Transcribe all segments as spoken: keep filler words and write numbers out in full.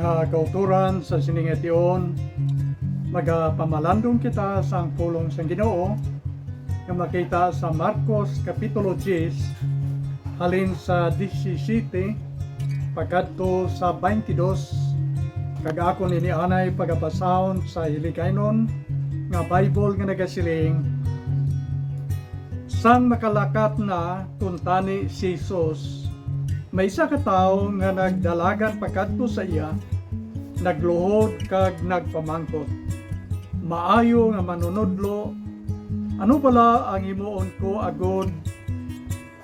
Sa kauturan sa sining tion, magapamalandong kita sang pulong sang Ginoo nga makita sa Marcos Kapitulo diyes, halin sa disisyete pakadto sa baynte dos, kag akon ini anay pagabasahon sa Hiligaynon nga Bible nga nagasiling, Sang makalakat na kuntani si Jesus, may isa ka tawo nga nagdalagan pakadto sa iya, nagluhod kag nagpamangkot, "Maayo nga Manunodlo, ano bala ang himuon ko agod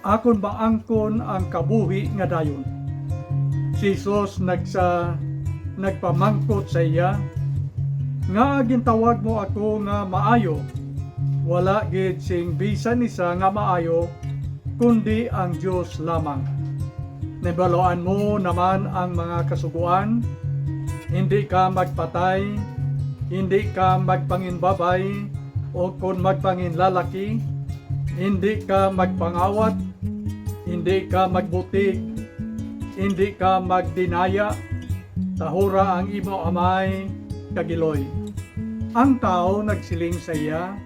akon maangkon ang kabuhi nga dayon?" Si Jesus nagsa-, nagpamangkot sa iya, "Ngaa gintawag mo ako nga maayo? Wala gid sing bisan isa nga maayo, kundi ang Dios lamang. Nahibaluan mo naman ang mga kasugoan: hindi ka magpatay, hindi ka magpanginbabay, o kon magpanginlalaki, hindi ka magpangawat, hindi ka magbutig, hindi ka magdinaya, tahura ang imo amay kag iloy." Ang tawo nagsiling sa iya,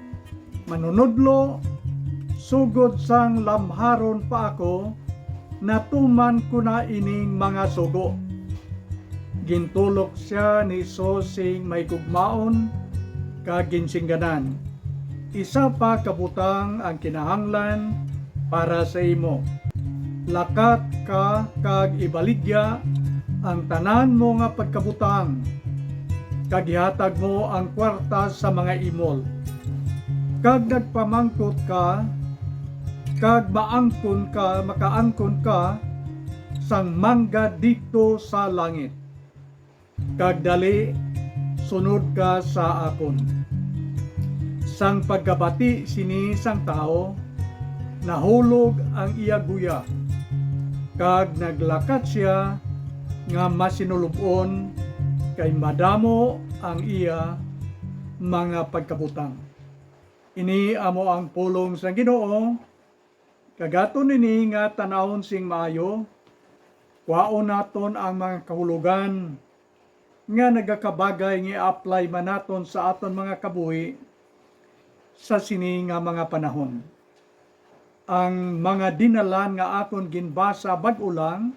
"Manunodlo, sugod sang lamharon pa ako, natuman ko na ining mga sugo." Gintulok sia ni Jesus sing mahigugmaon kag ginsingganan, "Isa pa ka butang ang kinahanglan para sa imo. Lakat ka kag ibaligya ang tanan mo nga pagkabutang, kag ihatag mo ang kwarta sa mga imol, kag nagpamangkot ka, kag maangkon ka, makaangkon ka sang manggad didto sa langit. Kag dali, sunod ka sa akon." Sang pagkabati sini sang tawo, nahulog ang iya guya, kag naglakat sia nga masinulub-on, kay madamo ang iya mga pagkabutang. Ini amo ang pulong sang Ginoo. Kag aton ini nga tan-awon sing maayo, kwaon naton ang mga kahulogan nga nagakabagay nga i-apply man naton sa aton mga kabuhi sa sini nga mga panahon. Ang mga dinalan nga akon ginbasa bag-o lang,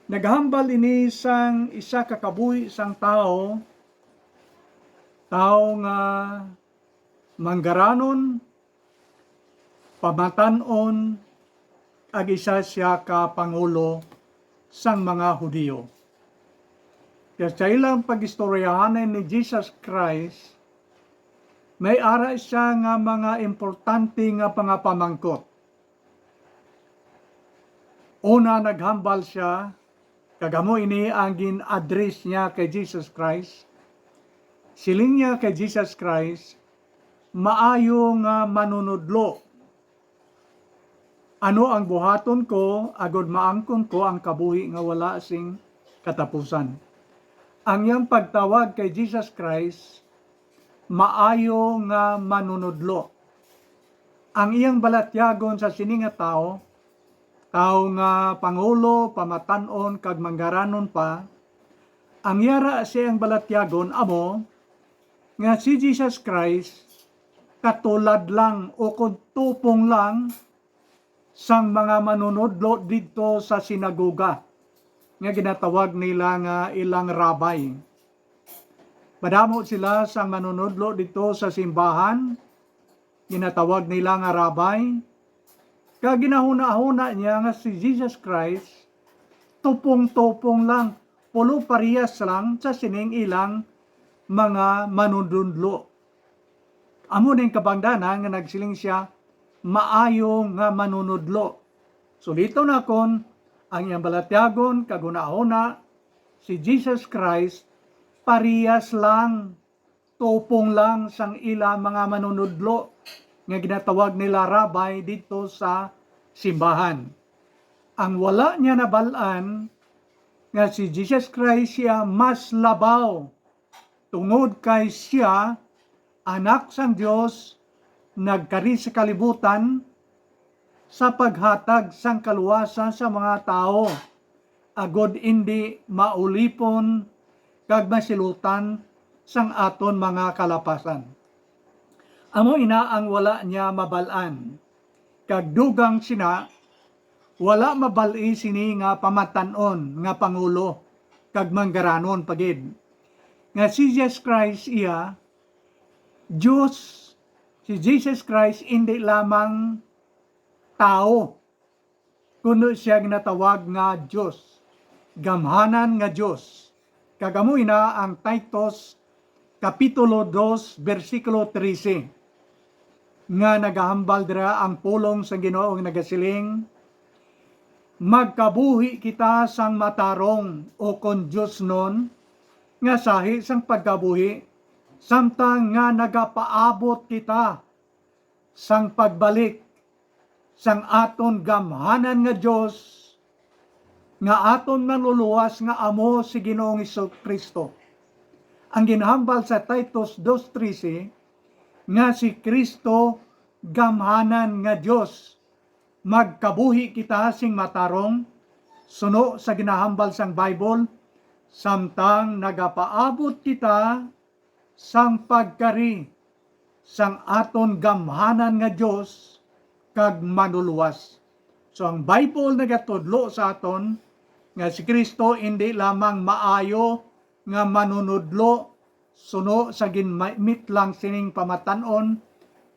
naghambal ini sang isa ka kabuhi sang tawo, tawo nga manggaranon, pamatan-on, kag isa sia ka pangulo sang mga Hudiyo. Kaya sa ilang pag-istoryahanay ni Jesus Christ, may ara sia nga mga importante nga mga pamangkot. Una, naghambal sia, kag amo ini ang gin-address niya kay Jesus Christ. Siling niya kay Jesus Christ, "Maayo nga Manunodlo, ano ang buhaton ko agod maangkon ko ang kabuhi nga wala sing katapusan?" Ang iyang pagtawag kay Jesus Christ, "Maayo nga Manunodlo." Ang iyang balatyagon sa sini nga tawo, tawo nga pangulo, pamatan-on, kag manggaranon pa, ang yara sa iyang balatyagon amo nga si Jesus Christ katulad lang o kon tupong lang sang mga manunodlo didto sa sinagoga nga ginatawag nila nga ilang rabay. Madamo sila sang manunodlo didto sa simbahan, ginatawag nila nga rabay, kag ginahunahuna niya nga si Jesus Christ tupong-tupong lang, pulo parehas lang sa sining ilang mga manunodlo. Amo ning kabangdanan nga nagsiling sia, "Maayo nga Manunodlo." Suliton nakon, ang iyang balatyagon kag hunahuna, si Jesus Christ parehas lang, tupong lang sang ila mga manunodlo nga ginatawag nila rabay didto sa simbahan. Ang wala niya nabal-an nga si Jesus Christ sia mas labaw, tungod kay sia Anak sang Dios, nagkari sa kalibutan sa paghatag sang kaluwasan sa mga tawo, agod indi maulipon kag masilutan sang aton mga kalapasan. Amo ina ang wala niya mabal-an, kag dugang sina, wala mabal-i sini nga pamatan-on nga pangulo kag manggaranon pa gid, nga si Jesus Christ iya Dios. Si Jesus Christ indi lamang tawo, kuno siya ginatawag nga Dios, gamhanan nga Dios. Kag amo ina ang Titus Kapitulo dos, bersikulo trese, nga nagahambal dira ang pulong sang Ginoo nga nagasiling, "Magkabuhi kita sang matarong, o kon diosnon, nga sahi sang pagkabuhi, samtang nga nagapaabot kita sang pagbalik sang aton gamhanan nga Dios, nga aton Manluluwas, nga amo si Ginoong Jesu-Cristo." Ang ginhambal sa Titus dos trese, nga si Cristo gamhanan nga Dios. Magkabuhi kita sing matarong, suno sa ginahambal sang Bible, samtang nagapaabot kita sang pagkari sang aton gamhanan nga Dios kag Manluluwas. So, ang Bible nagatudlo sa aton nga si Cristo indi lamang maayo nga manunodlo suno sa ginmitlang sining pamatan-on,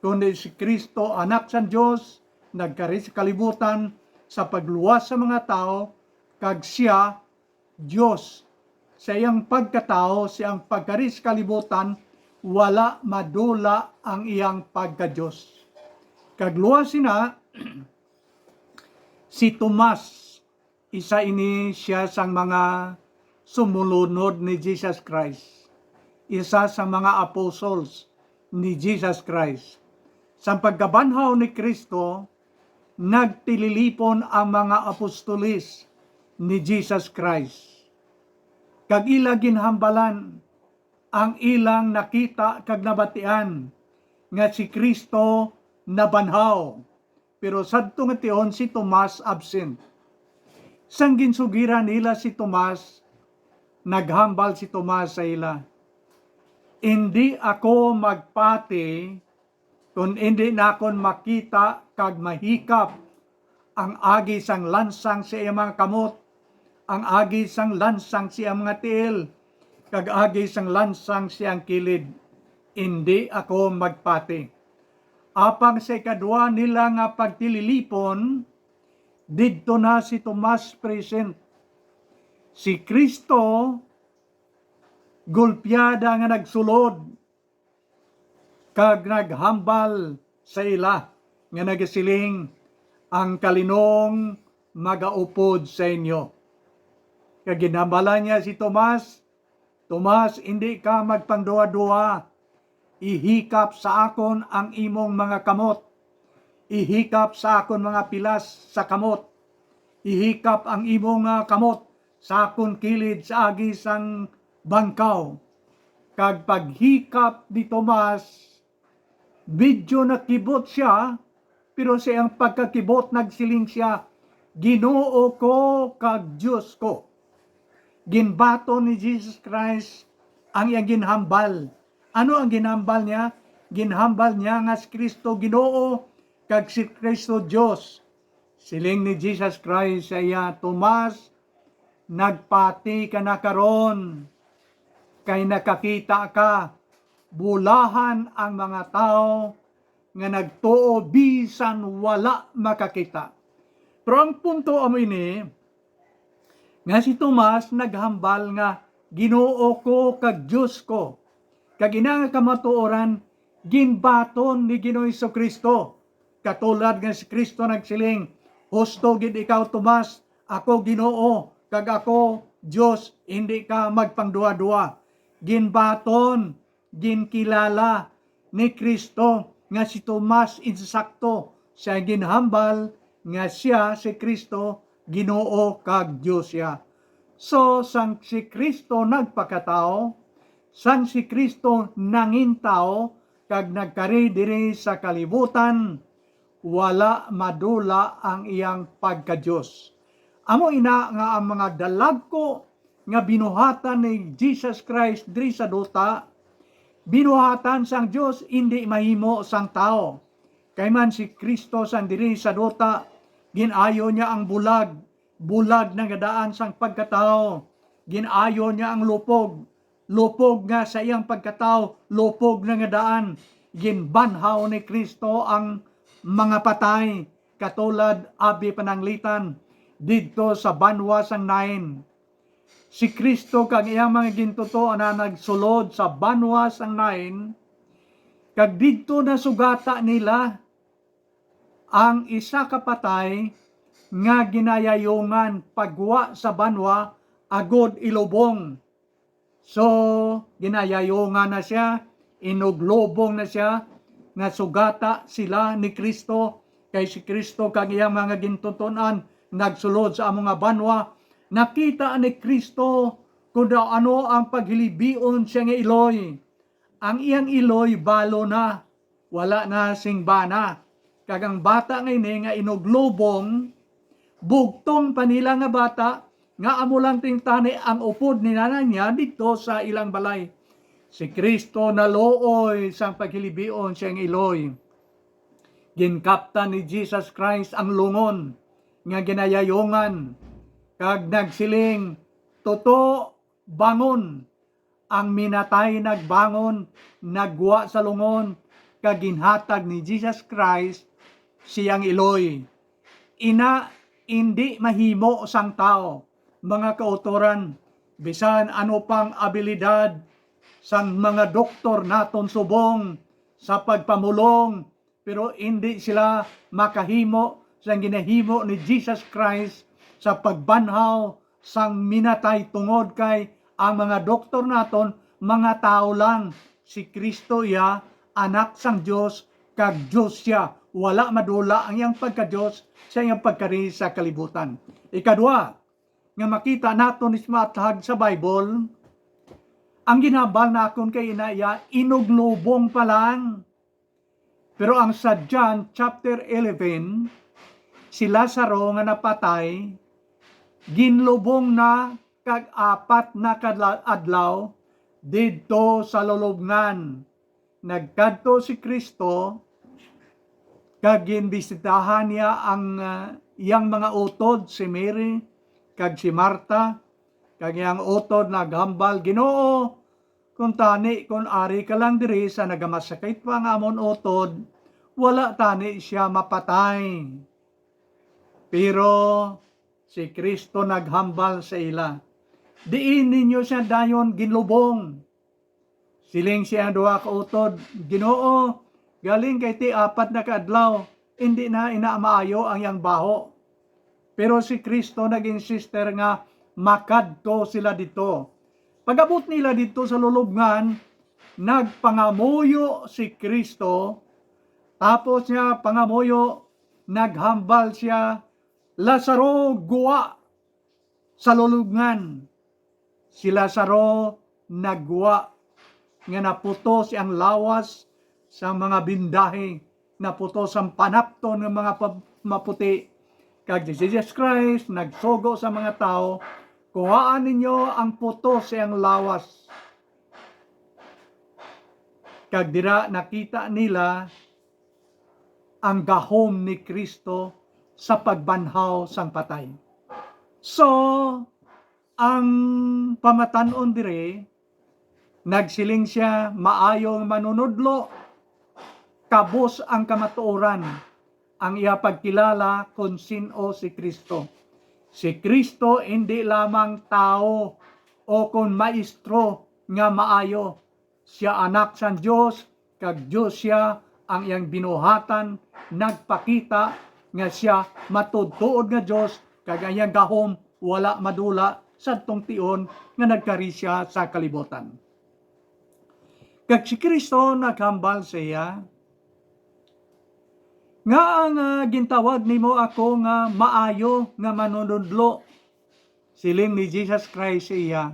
kundi si Cristo, Anak sang Dios, nagkari sa kalibutan sa pagluwas sa mga tawo, kag sia Dios. Sa iyang pagkatawo, sa iyang pagkari sa kalibutan, wala madula ang iyang pagka-Dios. Kag luwas sina, si Tomas, isa ini sia sang mga sumulunod ni Jesus Christ, isa sang mga apostles ni Jesus Christ. Sang pagkabanhaw ni Cristo, nagtililipon ang mga apostoles ni Jesus Christ, kag ila ginhambalan ang ilang nakita kag nabatian nga si Cristo nabanhaw. Pero sadto nga tion, si Tomas absent. Sang ginsugiran nila si Tomas, naghambal si Tomas sa ila, "Indi ako magpati kon indi nakon makita kag mahikap ang agi sang lansang sa iyang mga kamot, ang agi sang lansang sa iyang mga tiil, kag agi sang lansang sa iyang kilid. Indi ako magpati." Apang sa ikadua nila nga pagtililipon, didto na si Tomas present. Si Cristo gulpiada nga nagsulod kag naghambal sa ila nga nagasiling, "Ang kalinong magaupod sa inyo." Kag ginhambalan niya si Tomas, "Tomas, indi ka magpangduha-duha. Ihikap sa akon ang imong mga kamot. Ihikap sa akon mga pilas sa kamot. Ihikap ang imong, ah, kamot sa akon kilid sa agi sang bangkaw." Kag paghikap ni Tomas, medyo nakibot sia, pero sa iyang pagkakibot nagsiling sia, "Ginoo ko kag Dios ko." Ginbaton ni Jesus Christ ang iyang ginhambal. Ano ang ginhambal niya? Ginhambal niya nga si Cristo Ginoo kag si Cristo Dios. Siling ni Jesus Christ sa iya, "Tomas, nagpati ka na karon, kay nakakita ka. Bulahan ang mga tawo nga nagtuo bisan wala makakita." Pero ang punto amo ini, nga si Tomas naghambal nga, "Ginoo ko kag Dios ko." Kag ina nga kamatuoran, ginbaton ni Ginoong Jesu-Cristo. Katulad nga si Cristo nagsiling, "Husto gid ikaw, Tomas, ako Ginoo, kag ako Dios, indi ka magpangduha-duha." Ginbaton, ginkilala ni Cristo nga si Tomas insakto sa ginhambal nga sia si Cristo, Ginoo kag Dios sia. So, sang si Cristo nagpakatawo, sang si Cristo nangin tawo kag nagkari diri sa kalibutan, wala madula ang iyang pagka-Dios. Amo ina nga ang mga dalagko nga binuhatan ni Jesus Christ diri sa duta, binuhatan sang Dios, indi mahimo sang tawo. Kay man si Cristo sang diri sa duta, gin-ayo niya ang bulag, bulag na nga daan sang pagkatawo. Gin-ayo niya ang lupog, lupog nga sa iyang pagkatawo, lupog na nga daan. Ginbanhaw ni Cristo ang mga patay, katulad abi pananglitan didto sa banwa sang Nain. Si Cristo kag iyang mga gintuton-an nagsulod sa banwa sang Nain, kag didto nasugata nila ang isa ka patay nga ginayayungan pagwa sa banwa agod ilubong. So, ginayayungan na sia, inuglubong na sia, nga sugata sila ni Cristo, kay si Cristo kag iyang mga gintuton-an nagsulod sa amo nga banwa. Nakita ni Cristo kung daw ano ang paghilibion siya nga iloy. Ang iyang iloy balo na, wala na sing bana. Kag ang bata nga ini nga inuglubong, bugtong pa nila nga bata, nga amo lang tingtani ang upod ni nanay niya didto sa ilang balay. Si Cristo naluoy sang paghilibion sa iyang iloy. Ginkaptan ni Jesus Christ ang lungon nga ginayayungan, kag nagsiling, "Tuto, bangon." Ang minatay nagbangon, nagwa sa lungon, kag ginhatag ni Jesus Christ siyang iloy. Ina, indi mahimo sang tawo, mga kautoran, bisan ano pang abilidad sang mga doktor naton subong sa pagpamulong, pero indi sila makahimo sang ginahimo ni Jesus Christ sa pagbanhaw sang minatay, tungod kay ang mga doktor naton mga tawo lang. Si Cristo iya, Anak sang Dios, kag Dios sia. Wala madula ang iyang pagka-Dios sa iyang pagkari sa kalibutan. Ikadua, nga makita naton is maathag sa Bible, ang ginhambal naton kay ina iya, inuglubong pa lang. Pero ang sa John chapter eleven, si Lazaro nga napatay, ginlubong na kag apat na ka adlaw didto sa lulubngan. Nagkadto si Cristo kag ginbisitahan niya ang, ah, iyang mga utod, si Mary kag si Marta, kag iyang utod naghambal, "Ginoo, kung tani, kung ari ka lang diri sa nagamasakit pa nga amon utod, wala tani sia mapatay." Pero si Cristo naghambal sa ila, "Diin ninyo sia dayon ginlubong." Siling siya ang duha ka utod, "Ginoo, galing kay ti apat na ka adlaw, indi na ina maayo ang iyang baho." Pero si Cristo nag-insister nga makadto sila didto. Pag-abot nila didto sa lulubngan, nagpangamuyo si Cristo. Tapos niya pangamuyo, naghambal sia, "Lazaro, guwa sa lulubngan." Si Lazaro nagwa nga naputos ang lawas sang mga bindahi, naputos ang panapton nga mga pab-, maputi. Kag si Jesus Christ nagsugo sa mga tawo, "Kuhaa ninyo ang putos sa iyang lawas." Kag dira nakita nila ang gahom ni Cristo sa pagbanhaw sang patay. So, ang pamatan-on diri, nagsiling sia, "Maayo nga manunodlo, kabos ang kamatuoran, ang iya pagkilala kon sin-o si Cristo." Si Cristo indi lamang tawo o kon maestro nga maayo, sia Anak sang Dios, kag Dios sia ang iyang binuhatan, nagpakita nga sia matuod-tuod nga Dios, kag ang iyang gahom wala madula sadtong tion nga nagkari sia sa kalibutan. Kag si Cristo naghambal sa iya, "Ngaa nga gintawag nimo ako nga maayo nga manunodlo?" Siling ni Jesus Christ sa iya,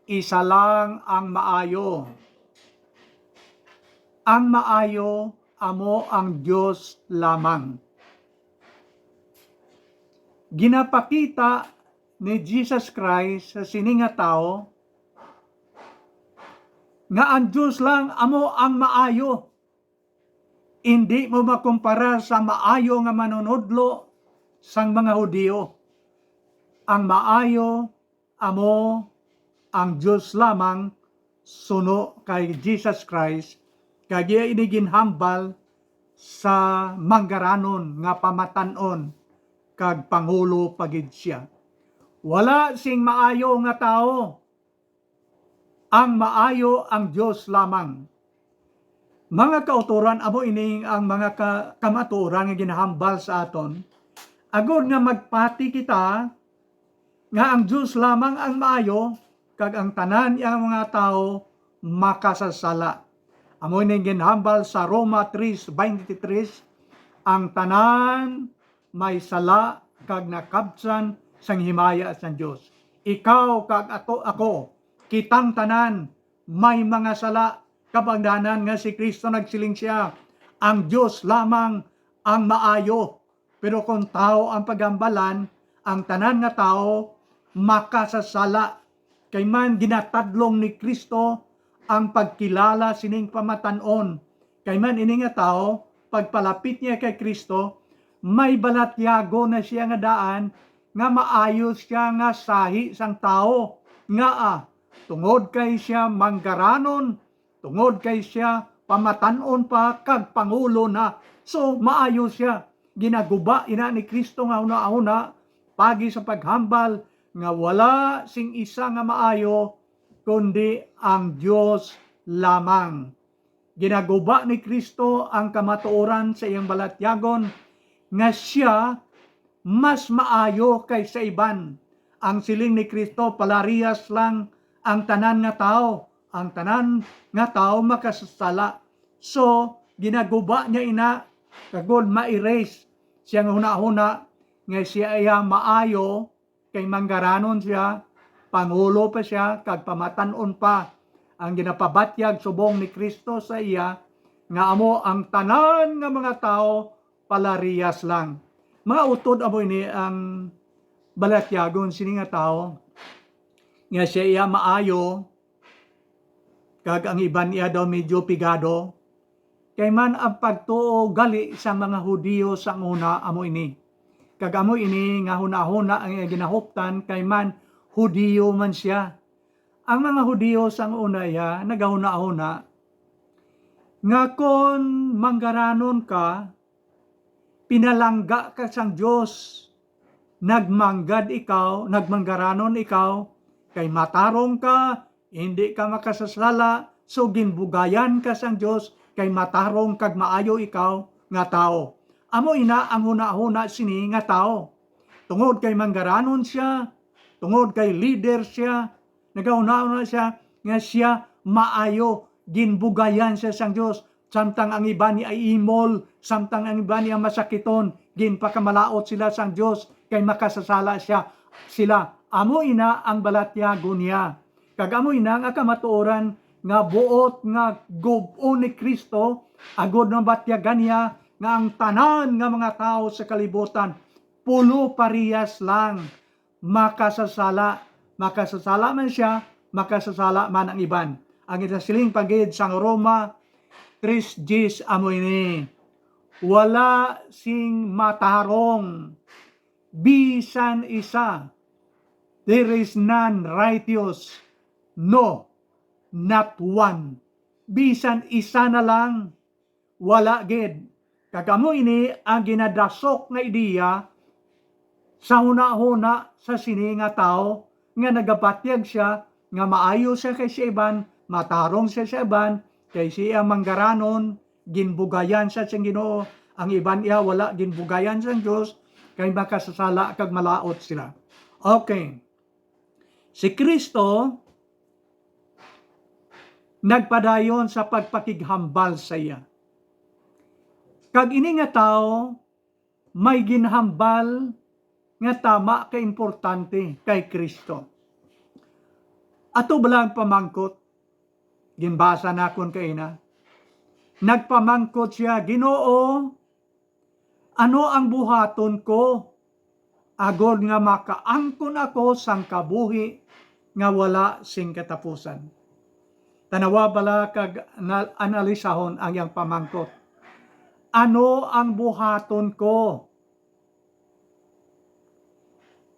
"Isa lang ang maayo. Ang maayo amo ang Dios lamang." Ginapakita ni Jesus Christ sa sini nga tawo nga ang Dios lang amo ang maayo. Indi mo makumpara sa maayo nga manunodlo sang mga Hudiyo. Ang maayo amo ang Dios lamang suno kay Jesus Christ, kag iya ini ginhambal sa manggaranon nga pamatan-on kag pangulo pa gid sia. Wala sing maayo nga tawo. Ang maayo ang Dios lamang. Mga kautoran, amo ini ang mga ka-, kamatuoran nga ginahambal sa aton, agod nga magpati kita nga ang Dios lamang ang maayo, kag ang tanan iya nga mga tawo makasasala. Amo ini ginhambal sa Roma tres veintitrés, ang tanan may sala kag nakabsan sang himaya sang Dios. Ikaw kag ato, ako, kitang tanan may mga sala, kabangdanan nga si Cristo nagsiling siya, "Ang Dios lamang ang maayo." Pero kung tawo ang paghambalan, ang tanan nga tawo makasasala. Kay man ginatadlong ni Cristo ang pagkilala sining pamatan-on. Kay man ini nga tawo, pagpalapit niya kay Cristo, may balatyagon na sia nga daan nga maayo sia nga sahi sang tawo. Ngaa? Tungod kay sia manggaranon, tungod kay sia pamatan-on pa kag pangulo na. So, maayo sia. Ginaguba ina ni Cristo nga hunahuna pagi sa paghambal nga wala sing isa nga maayo, kundi ang Dios lamang. Ginaguba ni Cristo ang kamatuoran sa iyang balatyagon nga sia mas maayo kaysa iban. Ang siling ni Cristo, "Palariyas lang ang tanan nga tawo. Ang tanan nga tawo makasasala." So, ginaguba niya ina, kagod ma-erase siya nga hunahuna nga siya iya maayo, kay manggaranon sia, pangulo pa sia, kag pamatan-on pa ang ginapabatyag subong ni Cristo sa iya, nga amo ang tanan nga mga tawo palariyas lang. Mga utod, amo ini ang balatyagon sini nga tawo, nga siya iya maayo, kag ang iban iya daw medyo pigado. Kay man ang pagtuo gali sa mga Hudiyo sang una amo ini. Kag amo ini nga hunahuna ang iya ginahuptan, kay man Hudiyo man sia. Ang mga Hudiyo sang una iya nagahunahuna nga kon manggaranon ka, pinalangga ka sang Dios, nagmanggad ikaw, nagmanggaranon ikaw, kay matarong ka, indi ka makasasala, so ginbugayan ka sang Dios, kay matarong kag maayo ikaw nga tawo. Amo ina ang hunahuna sini nga tawo. Tungod kay manggaranon sia, tungod kay leader sia, nagahunahuna sia nga sia maayo, ginbugayan sia sang Dios, samtang ang iban niya imol, samtang ang iban niya masakiton, ginpakamalaot sila sang Dios, kay makasasala siya, sila. Amo ina ang balatyagon niya. Kag amo ina nga kamatuoran nga buot nga gub-on ni Cristo, agod mabatyagan niya nga ang tanan nga mga tawo sa kalibutan, pulo parehas lang makasasala. Makasasala man sia, makasasala man ang iban. Ang ginasiling pa gid sang Roma tres diyes amo ini, "Wala sing matarong, bisan isa. There is none righteous, no, not one." Bisan isa na lang, wala gid. Kag amo ini ang ginadasok nga ideya sa hunahuna sa sini nga tawo, nga nagabatyag sia nga maayo sia kay sa iban, matarong sia sa iban, kay siya manggaranon, ginbugayan sia sang Ginoo, ang iban iya wala ginbugayan sang Dios, kay makasasala kag malaot sila. Okay. Si Cristo nagpadayon sa pagpakighambal sa iya. Kag ini nga tawo may ginhambal nga tama ka importante kay Cristo. Ato bala ang pamangkot? Ginbasa nakon kaina. Nagpamangkot sia, "Ginoo, ano ang buhaton ko agod nga makaangkon ako sang kabuhi nga wala sing katapusan. Tanawa bala kag na-, analisahon ang iyang pamangkot. Ano ang buhaton ko?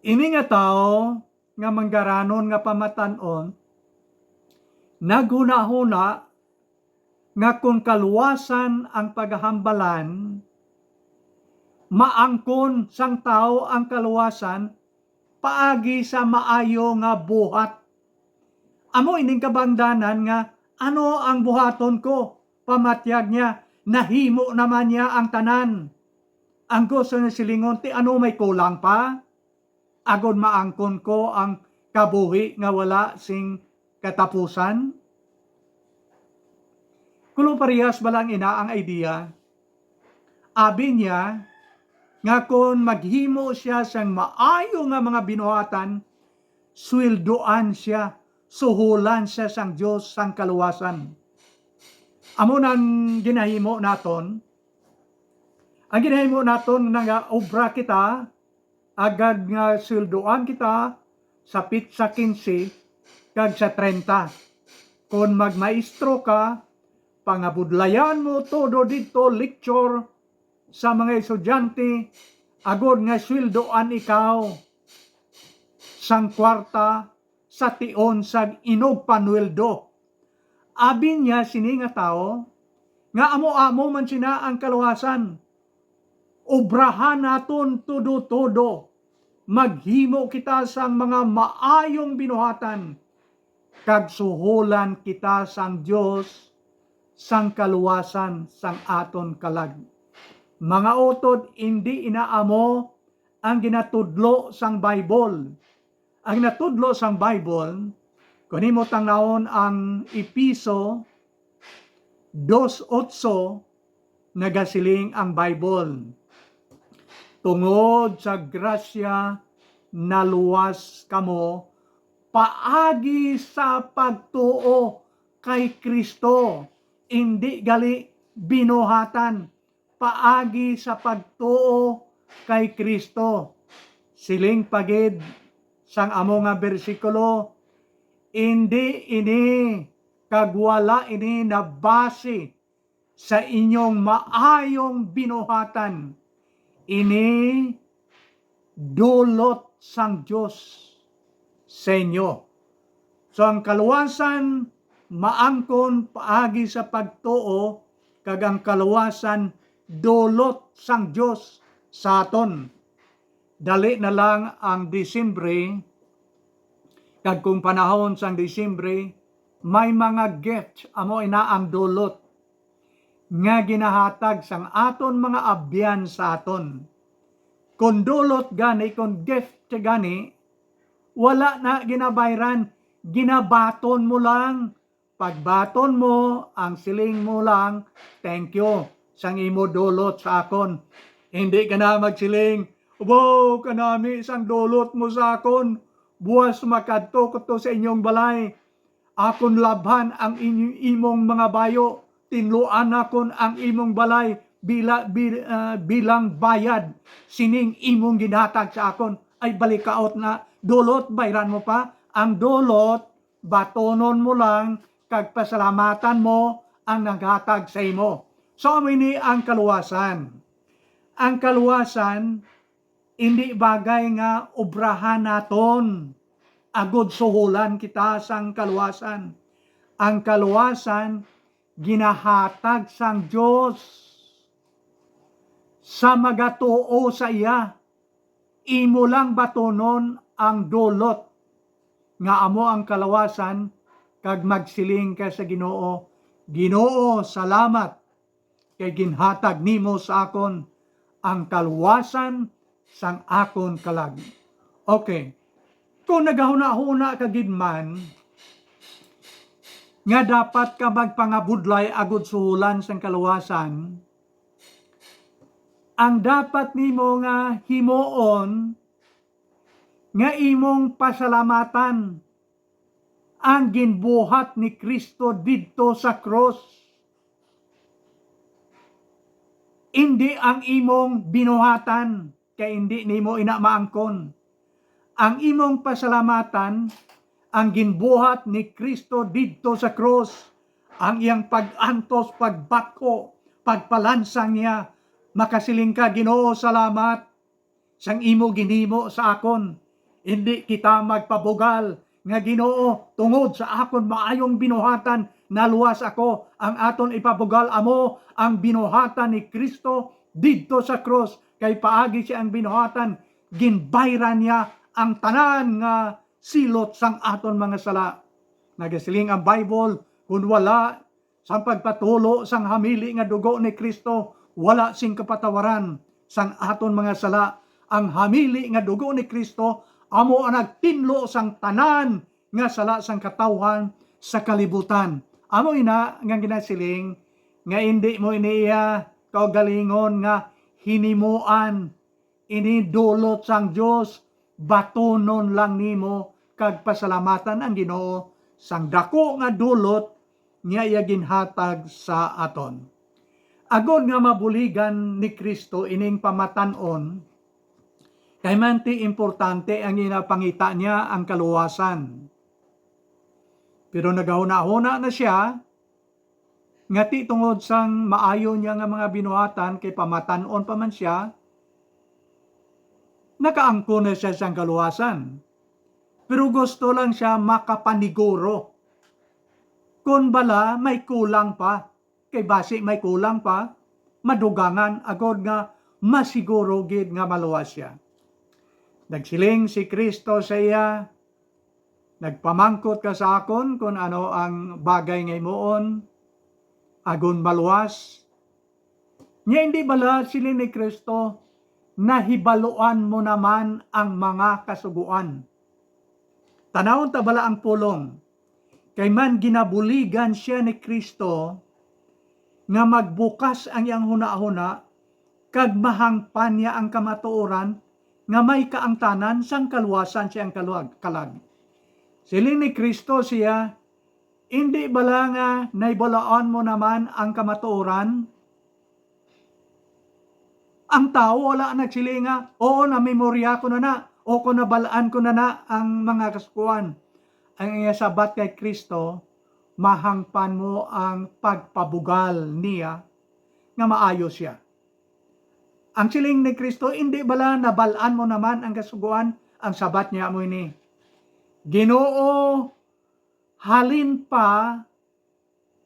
Ini nga tawo nga manggaranon nga pamatan-on, naghunahuna nga kon kaluwasan ang pagahambalan, maangkon sang tawo ang kaluwasan paagi sa maayo nga buhat. Amo ining kabangdanan nga, "Ano ang buhaton ko?" Pamatyag niya, nahimo naman niya ang tanan. Ang gusto niya silingon, "Ti ano may kulang pa? Agod maangkon ko ang kabuhi nga wala sing katapusan?" Kuno parehas bala ang ina ang idea. Abi niya nga kon maghimo siya sang maayo nga mga binuhatan, sweldoan siya, suhulan siya sang Dios sang kaluwasan. Amo nang ginahimo naton. Ang ginahimo naton, nagaobra kita, agod nga sweldoan kita sa pitsa quince kag sa treinta. Kon magmaestro ka, pangabudlayan mo todo didto lecture sa mga estudyante, agod nga sweldoan ikaw sang kwarta sa tion sang inugpanweldo. Abi niya sini nga tawo, nga amo-amo man sina ang kaluwasan. Obrahan naton todo-todo. Maghimo kita sang mga maayong binuhatan, kag suhulan kita sang Dios sang kaluwasan sang aton kalag. Mga utod, indi ina amo ang ginatudlo sang Bible. Ang natudlo sang Bible, kon imo tan-awon ang Efeso dos otso, nagasiling ang Bible, "Tungod sa grasya, naluwas kamo paagi sa pagtuo kay Cristo, indi gali binuhatan, paagi sa pagtuo kay Cristo." Siling pa gid sang amo nga bersikulo, "Indi ini kag wala ini nabase sa inyong maayong binuhatan. Ini dulot sang Dios sa inyo." So, ang kaluwasan maangkon paagi sa pagtuo, kag ang kaluwasan dulot sang Dios sa aton. Dali na lang ang Disyembre, kag kung panahon sang Disyembre, may mga gift, amo ina ang dulot nga ginahatag sang aton mga abyan sa aton. Kon dulot gani, kon gift gani, wala na ginabayran, ginabaton mo lang. Pagbaton mo, ang siling mo lang, "Thank you sang imo dulot sa akon." Hindi ka na magsiling, "Wow, kanami sang dulot mo sa akon. Buas makadto ko to sa inyong balay. Akon labhan ang inyo, imong mga bayo. Tinluan nakon ang imong balay bila, bil-, ah, bilang bayad sining imong ginhatag sa akon." Ay, balikaot na. Dulot, bayran mo pa. Ang dulot, batonon mo lang, kag pasalamatan mo ang naghatag sa imo. So, amo ini ang kaluwasan. Ang kaluwasan, indi bagay nga obrahan naton agod suhulan kita sang kaluwasan. Ang kaluwasan, ginahatag sang Dios sa magatuo sa iya. Imo lang batonon ang dulot nga amo ang kaluwasan, kag magsiling ka sa Ginoo, "Ginoo, salamat, kay ginhatag nimo sa akon ang kaluwasan sang akon kalag." Okay. Kung nagahunahuna ka gid man nga dapat ka magpangabudlay agud suhulan sang kaluwasan, ang dapat nimo nga himuon nga imong pasalamatan ang ginbuhat ni Cristo didto sa krus, indi ang imong binuhatan. kay indi nimo ina maangkon. Ang imong pasalamatan ang ginbuhat ni Cristo didto sa krus, ang iyang pag-antos, pagbakho, pagpalansang niya. Makasiling ka, "Ginoo, salamat sang imo ginhimo sa akon." Indi kita magpabugal nga, "Ginoo, tungod sa akon maayong binuhatan, naluwas ako." Ang aton ipabugal amo ang binuhatan ni Cristo didto sa krus, kay paagi siya ang binuhatan, ginbayran niya ang tanan nga silot sang aton mga sala. Nagasiling ang Bible, "Kon wala sang pagpatulo sang hamili nga dugo ni Cristo, wala sing kapatawaran sang aton mga sala." Ang hamili nga dugo ni Cristo amo ang nagtinlo sang tanan nga sala sang katawhan sa kalibutan. Amo ina nga ginasiling nga indi mo ini iya kaugalingon nga hinimuan ini dulot sang Dios, batunon lang nimo kag pasalamatan ang Ginoo sang daku nga dulot nga iya ginhatag sa aton. Agod nga mabuligan ni Cristo ining pamatan-on, kay man ti importante ang ginapangita niya ang kaluwasan. Pero nagahunahuna na siya nga ti tungod sang maayo niya nga mga binuhatan, kay pamatan-on pa man sia, nakaangkon na siya sang kaluwasan. Pero gusto lang siya makapaniguro kon bala may kulang pa, kay basi may kulang pa, madugangan agod nga masiguro gid nga maluwas sia. Nagsiling si Cristo sa iya, "Nagpamangkot ka sa akon kon ano ang bagay nga himuon, agon maluwas? Nya indi bala," siling ni Cristo, "nahibaluan mo naman ang mga kasugoan?" Tanawon ta bala ang pulong. Kay man ginabuligan sia ni Cristo nga magbukas ang iyang hunahuna kag mahangpan niya ang kamatuoran nga may kaangtanan sang kaluwasan sa iyang kaluag-, kalag. Siling ni Cristo siya, "Indi bala nga nahibaluan mo naman ang kamatuoran?" Ang tawo wala nagsiling nga, "Oo, namemorya ko na na, o ko nabal-an ko na na ang mga kasugoan." Ang iya sabat kay Cristo, "Mahangpan mo ang pagpabugal niya nga maayo siya." Ang siling ni Cristo, "Indi bala nabal-an mo naman ang kasugoan?" Ang sabat niya amo ini, "Ginoo, halin pa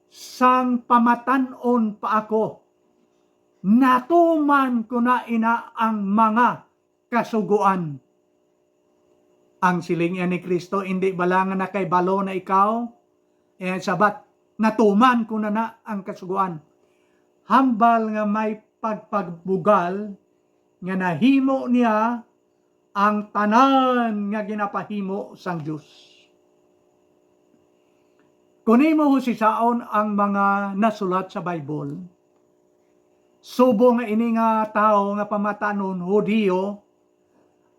sang pamatan-on pa ako, natuman ko na ina ang mga kasugoan." Ang siling niya ni Cristo, "Indi bala nga nakahibalo na ikaw?" Eh, sabat, "Natuman ko na na ang kasugoan." Hambal nga may pagpabugal nga nahimo niya ang tanan nga ginapahimo sang Dios. Kon imo husisaon ang mga nasulat sa Bible, subong nga ini nga tawo nga pamatanon Hudiyo,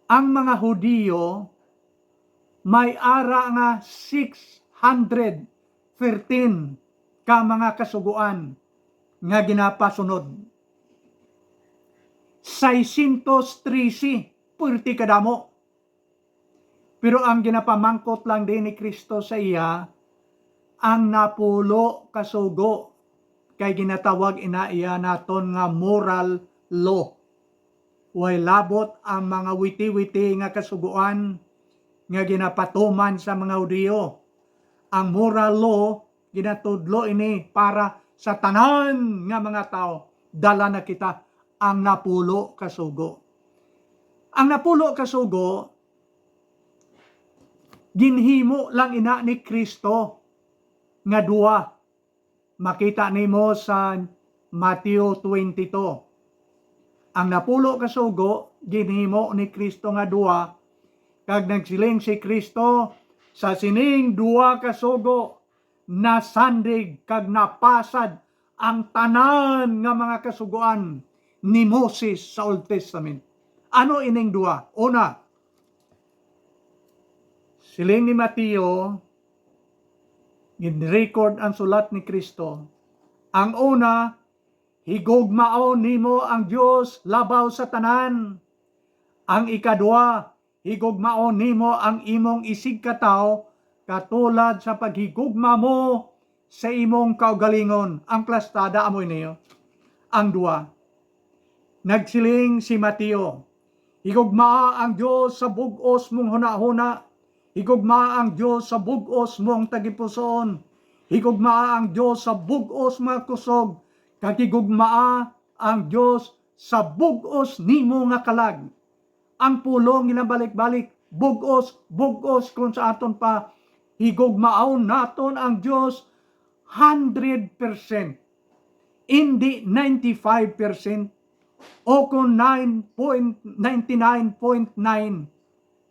ang mga Hudiyo may ara nga six hundred thirteen ka mga kasugoan nga ginapasunod. Seiscientos trece, puwerte kadamo. Pero ang ginapamangkot lang din ni Cristo sa iya, ang napulo ka sugo, kay ginatawag ina iya naton nga moral law. Way labot ang mga witi-witi nga kasugoan nga ginapatuman sa mga Hudiyo. Ang moral law, ginatudlo ini para sa tanan nga mga tawo. Dala na kita ang napulo ka sugo. Ang napulo ka sugo, ginhimo lang ina ni Cristo nga duha. Makita nimo sa Mateo twenty-two. Ang napulo ka sugo ginhimo ni Cristo nga duha, kag nagsiling si Cristo, "Sa sining duha ka sugo nasandig kag napasad ang tanan nga mga kasugoan ni Moses sa Old Testament." Ano ining duha? Una, siling ni Mateo, gin-record ang sulat ni Cristo. Ang una, "Higugmaon nimo ang Dios labaw sa tanan, Ang ikadua, higugmaon nimo ang imong isigkatawo katulad sa paghigugma mo sa imong kaugalingon. Ang plastada amo ini. Ang dua, nagsiling si Mateo, "Higugmaa ang Dios sa bug-os mong hunahuna, higugmaa ang Dios sa bug-os mong tagipusoon, higugmaa ang Dios sa bug-os mga kusog, kag higugmaa ang Dios sa bug-os nimo nga kalag." Ang pulong ginabalik-balik, bug-os, bug-os, kung sa aton pa, higugmaon naton ang Dios hundred percent, hindi ninety-five percent o kung nine point ninety-nine point nine,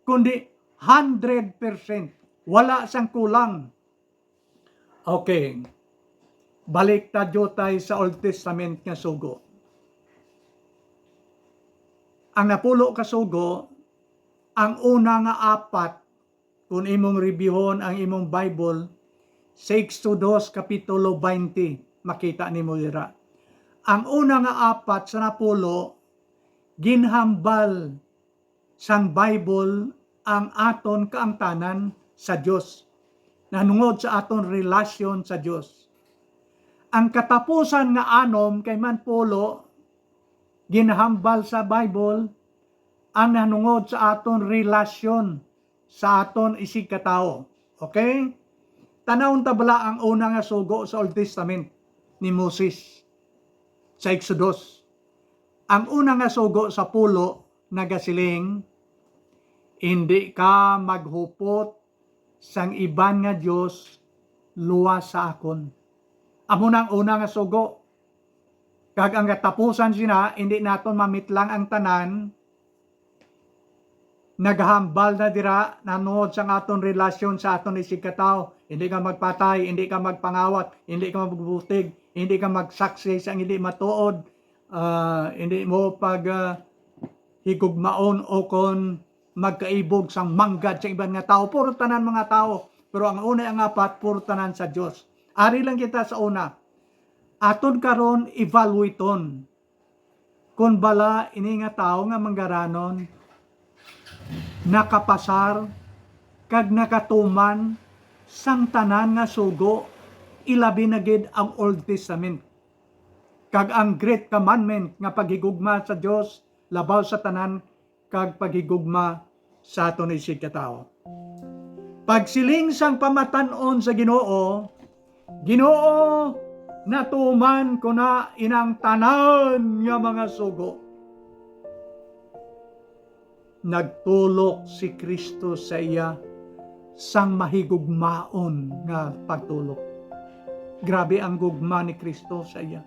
kundi hundred percent. Wala sang kulang. Okay. Balik ta, diutay, sa Old Testament nga sugo. Ang napulo ka sugo, ang una nga apat, kung imong reviewhon ang imong Bible, sa Exodus Kapitulo twenty, makita nimo dira. Ang una nga apat sa napulo, ginhambal sang Bible ang aton kaangtanan sa Dios, nahanungod sa aton relasyon sa Dios. Ang katapusan nga anom kay man pulo, ginhambal sa Bible ang nahanungod sa aton relasyon sa aton isigkatawo. Okay? Tanawon ta bala ang una nga sugo sa Old Testament ni Moses sa Exodus. Ang una nga sugo sa pulo nagasiling, "Indi ka maghupot sang iban nga dios luwas sa akon." Amo na ang una nga sugo. Kag ang katapusan sina, indi naton mamitlang ang tanan. Naghambal na dira nahanungod sang aton relasyon sa aton isigkatawo. Hindi ka magpatay, hindi ka magpangawat, hindi ka magbutig, hindi ka magsaksi sang hindi matuod, ah, hindi mo pag, ah, higugmaon o kon magkaibog sang manggad sa iban nga tawo. Puro tanan mga tawo. Pero ang una, ang apat, puro tanan sa Dios. Ari lang kita sa una. Aton karon evaluaton kon bala ini nga tawo nga manggaranon nakapasar kag nakatuman sang tanan nga sugo, ilabi na gid ang Old Testament kag ang Great Commandment nga paghigugma sa Dios labaw sa tanan kag paghigugma sa aton isigkatawo. Pagsiling sang pamatan-on sa Ginoo, "Ginoo, natuman ko na inang tanan nga mga sugo." Nagtulok si Cristo sa iya sang mahigugmaon nga pagtulok. Grabe ang gugma ni Cristo sa iya.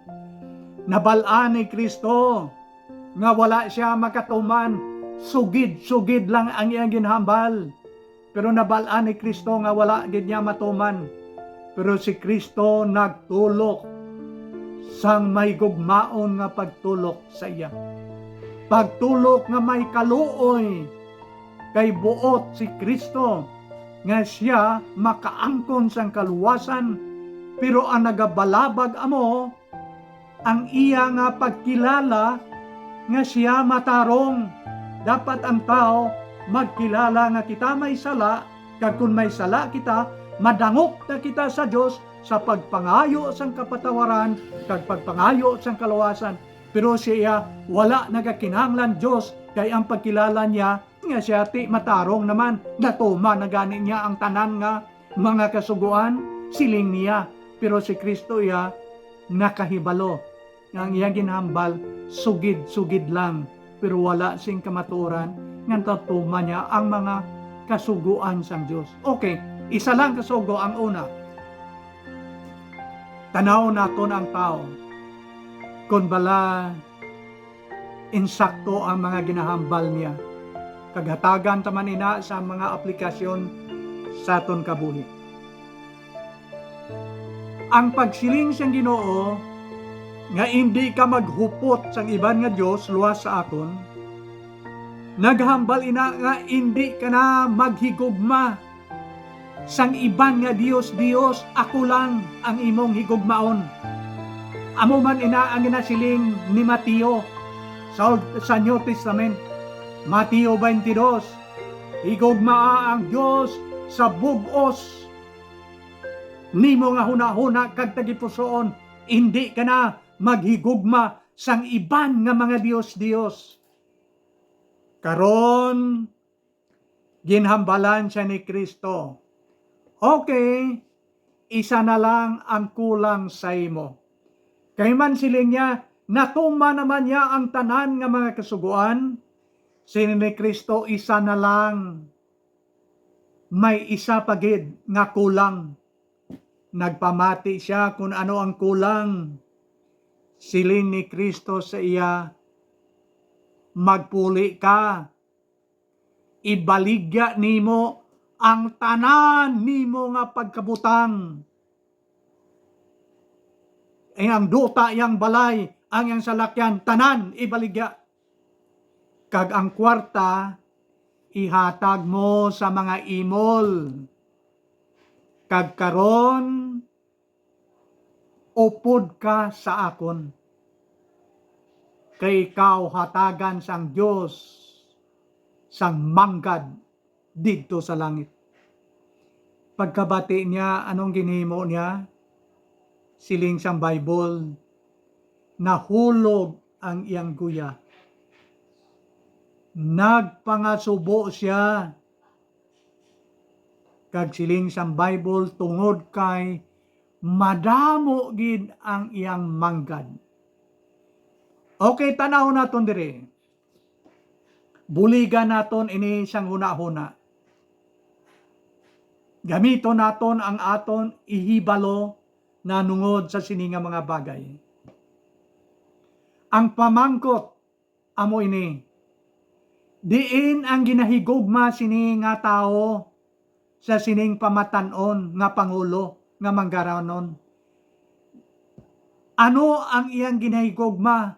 Nabal-an ni Cristo nga wala sia makatuman, sugid-sugid lang ang iyang ginhambal. Pero nabal-an ni Cristo nga wala gid niya matuman. Pero si Cristo nagtulok sang mahigugmaon nga pagtulok sa iya. Pagtulok nga may kaluoy, kay buot si Cristo nga sia makaangkon sang kaluwasan, pero ang nagabalabag amo ang iya nga pagkilala nga sia matarong. Dapat ang tawo magkilala nga kita may sala, kag kon may sala kita, madangop na kita sa Dios sa pagpangayo sang kapatawaran kag pagpangayo sang kaluwasan. Pero siya wala nagakinahanglan Dios, kay ang pagkilala niya nga siya ti matarong naman, natuman na gani niya ang tanan nga mga kasugoan, siling niya. Pero si Cristo iya nakahibalo nga ang iya ginhambal sugid-sugid lang, pero wala sing kamatuoran nga natuman niya ang mga kasugoan sang Dios. Okay, isa lang kasugo ang una. Tanaw naton ang tawo kon bala insakto ang mga ginahambal niya, kag hatagan ta man ina sa mga aplikasyon sa aton kabuhi. Ang pagsiling sang Ginoo nga indi ka maghupot sang iban nga dios luwas sa akon, naghambal ina nga indi ka na maghigugma sang iban nga dios-dios, ako lang ang imong higugmaon. Amo man ina ang ginasiling ni Mateo sa Old, sa New Testament. Mateo twenty-two, higugmaa ang Dios sa bug-os nimo nga hunahuna kag tagipusoon, indi ka na maghigugma sang iban nga mga dios-dios. Karon, ginhambalan siya ni Cristo, "Okay, isa na lang ang kulang sa imo." Kay man siling niya, natuman naman niya ang tanan nga mga kasugoan. Siling ni Cristo, "Isa na lang. May isa pa gid nga kulang." Nagpamati siya kung ano ang kulang. Siling ni Cristo sa iya, "Magpuli ka, ibaligya nimo ang tanan nimo nga pagkabutang. Ay, ang duta, ang balay, ang iyang salakyan, tanan ibaligya. Kag ang kwarta ihatag mo sa mga imol. Kag karon, upod ka sa akon, kay ikaw hatagan sang Dios sang manggad didto sa langit." Pagkabati niya, anong ginhimo niya? Siling sang Bible, nahulog ang iyang guya. Nagpangasubo siya. Kag siling sang Bible, tungod kay madamo gid ang iyang manggad. Okay, tan-awon naton diri. Buligan naton ini sang hunahuna. Gamiton naton ang aton ihibalo nanungod sa sini nga mga bagay. Ang pamangkot amo ini, diin ang ginahigugma sini nga tawo sa sining pamatan-on nga pangulo nga manggaranon? Ano ang iyang ginahigugma?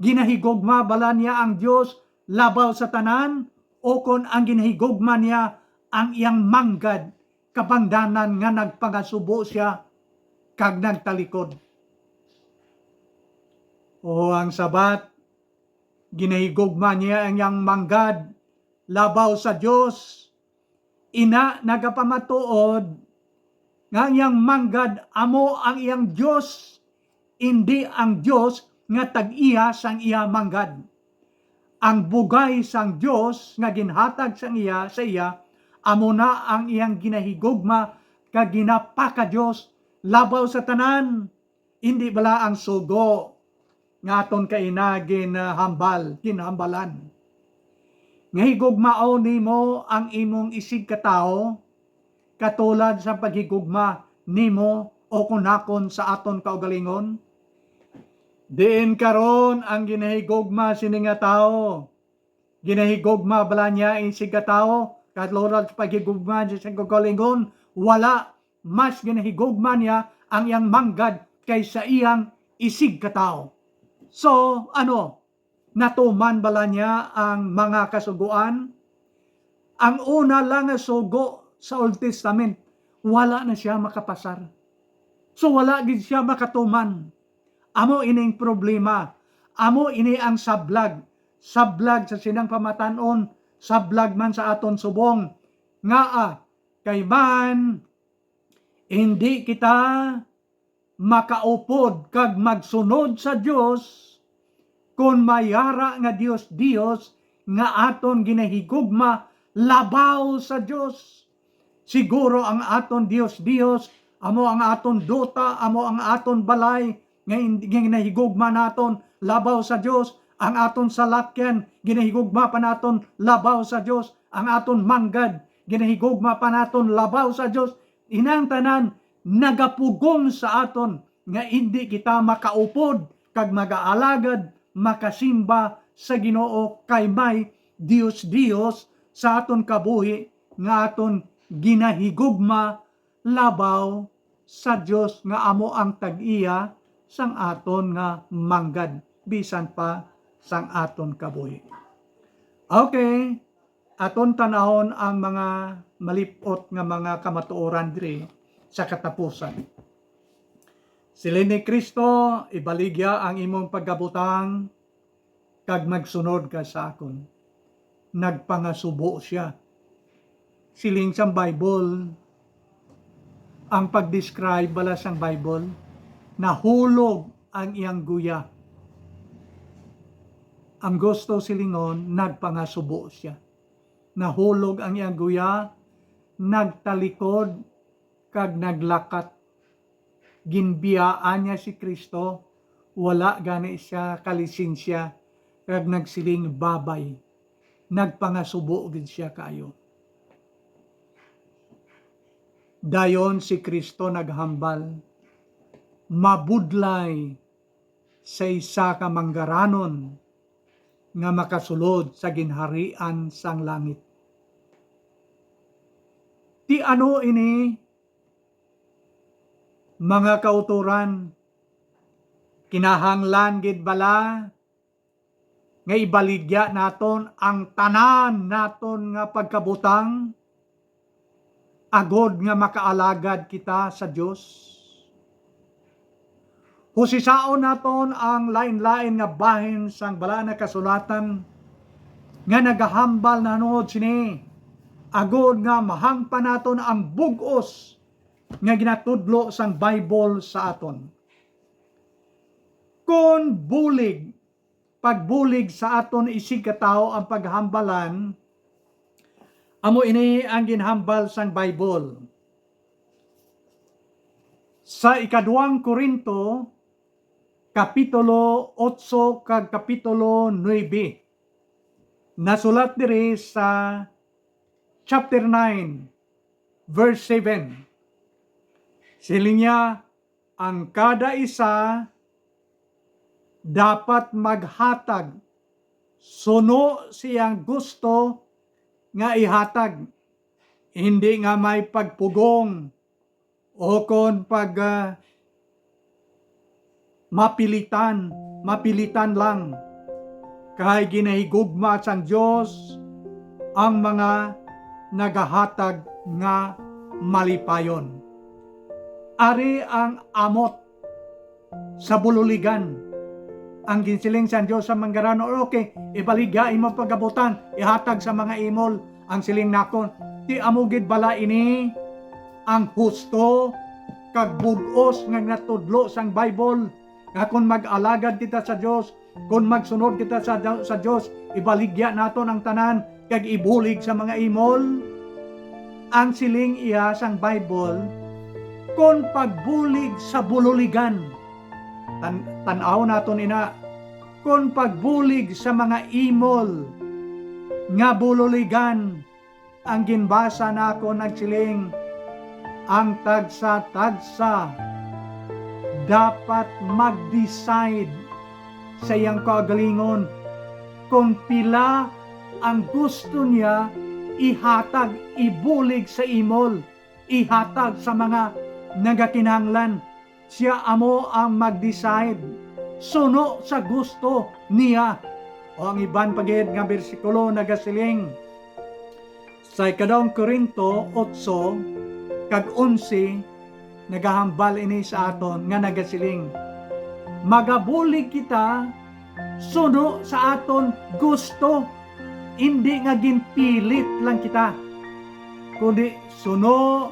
Ginahigugma bala niya ang Dios labaw sa tanan, o kon ang ginahigugma niya ang iyang manggad, kabangdanan nga nagpangasubo sia kag nagtalikod? O ang sabat, ginahigugma niya ang iyang manggad labaw sa Dios, ina nagapamatuod nga ang iyang manggad amo ang iyang Dios, indi ang Dios nga tag-iya sang iya manggad. Ang bugay sang Dios nga ginhatag sang iya, sa iya, amo na ang iyang ginahigugma kag ginapaka-Dios labaw sa tanan. Indi bala ang sugo nga aton kaina ginhambal, ginhambalan? Nga higugmaon nimo ang imong isigkatawo, katulad sa paghigugma nimo o kon nakon sa aton kaugalingon? Diin karon ang ginahigugma sini nga tawo? Ginahigugma bala niya ang isigkatawo, katulad sa paghigugma niya sa kaugalingon? Wala, mas ginahigugma niya ang iyang manggad kaysa iyang isigkatawo. So, ano, natuman bala niya ang mga kasugoan? Ang una lang nga sugo sa Old Testament, wala na siya makapasar. So, wala gid siya makatuman. Amo ining problema. Amo ini ang sablag. Sablag sa sinang pamatan-on, sablag man sa aton subong. Ngaa? Kay man, hindi kita makaupod kag magsunod sa Dios kon may ara nga dios-dios nga aton ginahigugma labaw sa Dios. Siguro ang aton dios-dios amo ang aton duta, amo ang aton balay nga in-, nga ginahigugma naton labaw sa Dios, ang aton salakyan ginahigugma pa naton labaw sa Dios, ang aton manggad ginahigugma pa naton labaw sa Dios. Inang tanan nagapugong sa aton nga indi kita makaupod kag magaalagad, makasimba sa Ginoo, kay may dios-dios sa aton kabuhi nga aton ginahigugma labaw sa Dios nga amo ang tag-iya sang aton nga manggad, bisan pa sang aton kabuhi. Okay, aton tan-awon ang mga malip-ot nga mga kamatuoran diri sa katapusan. Siling ni Cristo, "Ibaligya ang imong pagkabutang kag magsunod ka sa akon." nagpangasubo sia. Siling sang Bible, ang pag-describe bala sang Bible, nahulog ang iyang guya. Ang gusto silingon, nagpangasubo sia. Nahulog ang iyang guya, nagtalikod, kag naglakat. Ginbiyaan niya si Cristo, wala gani sia kalisensya, kag nagsiling, "Babay." Nagpangasubo gid sia kaayo. Dayon si Cristo naghambal, "Mabudlay sa isa ka manggaranon nga makasulod sa ginharian sang langit." Ti ano ini, mga kautoran? Kinahanglan gid bala nga ibaligya naton ang tanan naton nga pagkabutang agod nga makaalagad kita sa Dios? Husisaon naton ang lain-lain nga bahin sang Balaan nga Kasulatan nga nagahambal nahanungod sini, agod nga mahangpan naton ang bug-os nga ginatudlo sang Bible sa aton. Kon bulig, pagbulig sa aton isigkatawo ang paghambalan, amo ini ang ginhambal sang Bible. Sa ikaduang Corinto, Kapitulo otso kag Kapitulo nuebe, nasulat diri sa chapter nine, verse seven. Siling niya, "Ang kada isa dapat maghatag suno siyang gusto nga ihatag, hindi nga may pagpugong o kon pag, ah, mapilitan, mapilitan lang, kay ginahigugma sang Dios ang mga nagahatag nga malipayon." Ari ang amot sa bululigan. Ang ginsiling sang Dios sa manggaranon, "Okay, ibaligya imo pagabutang, ihatag sa mga imol." Ang siling nakon, "Ti amo gid bala ini ang husto kag bug-os nga natudlo sang Bible, nga kon mag-alagad kita sa Dios, kon magsunod kita sa, sa Dios, ibaligya naton ang tanan kag ibulig sa mga imol?" Ang siling iya sang Bible, kon pagbulig sa bululigan. Tan-, tan-aw naton ina, kon pagbulig sa mga imol nga bululigan. Ang ginbasa nako nagsiling, ang tagsa-tagsa dapat mag-decide sa iyang kaugalingon kon pila ang gusto niya ihatag, ibulig sa imol, ihatag sa mga nagakinahanglan. Siya amo ang mag-decide suno sa gusto niya. O ang iban pa gid nga bersikulo nagasiling, sa ikaduang Corinto otso kag onse, nagahambal ini sa aton nga nagasiling, "Magabulig kita suno sa aton gusto, indi nga ginpilit lang kita, kundi suno